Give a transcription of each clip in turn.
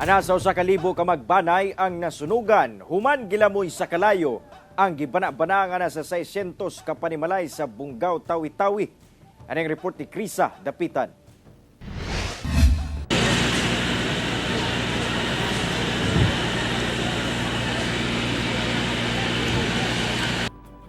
Ana sa 1,000 ka magbanay ang nasunugan, human gilamoy sa kalayo ang gibana-bana nga nasa 600 ka panimalay sa Bungao, Tawi-Tawi. Anang report ni Krisa Dapitan.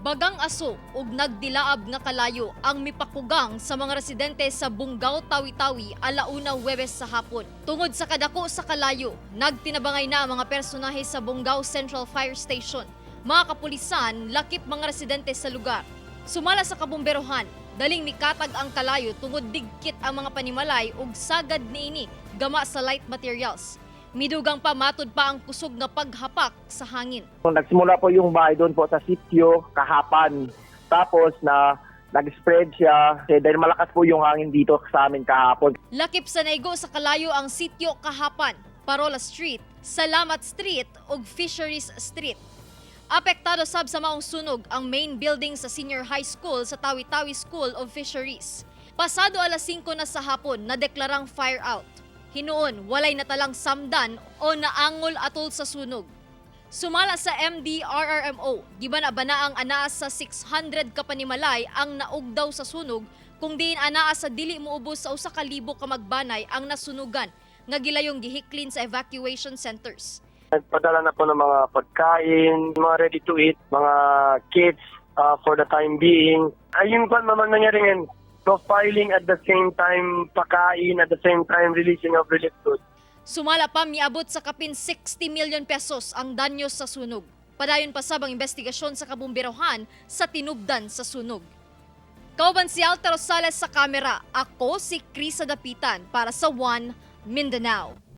Bagang aso ug nagdilaab nga kalayo ang mipakugang sa mga residente sa Bungao, Tawi-Tawi alauna Huwebes sa hapon. Tungod sa kadako sa kalayo, nagtinabangay na ang mga personahe sa Bungao Central Fire Station, mga kapulisan, lakip mga residente sa lugar. Sumala sa kabumberohan, daling mikatag ang kalayo tungod digkit ang mga panimalay ug sagad niini gama sa light materials. Midugang pa matud pa ang kusog nga paghapak sa hangin. Nagsimula po yung bahay doon po sa sitio kahapan. Tapos na nag-spread siya eh, dahil malakas po yung hangin dito sa amin kahapon. Lakip sa naigo sa kalayo ang sitio Kahapan, Parola Street, Salamat Street ug Fisheries Street. Apektado sab sa maong sunog ang main building sa Senior High School sa Tawi-Tawi School of Fisheries. Pasado alas 5 na sa hapon na deklarang fire out. Hinuon, walay natalang samdan o naangol atol sa sunog. Sumala sa MDRRMO, giban-abana ang anaa sa 600 ka panimalay ang naugdaw sa sunog kung diin anaa sa dili moubos sa 1,000 ka magbanay ang nasunugan nga gilayong gihiklin sa evacuation centers. Nagpadala na po ng mga pagkain, mga ready to eat, mga kits for the time being. Ayun po, ma'am, ang nangyari ngayon, profiling at the same time, pakain at the same time, releasing of relief goods. Sumala pa miabot sa kapin 60 million pesos ang danyo sa sunog. Padayon pa sab ang investigasyon sa kabumberohan sa tinubdan sa sunog. Kauban si Alta Rosales sa kamera, ako si Krisa Dapitan para sa One Mindanao.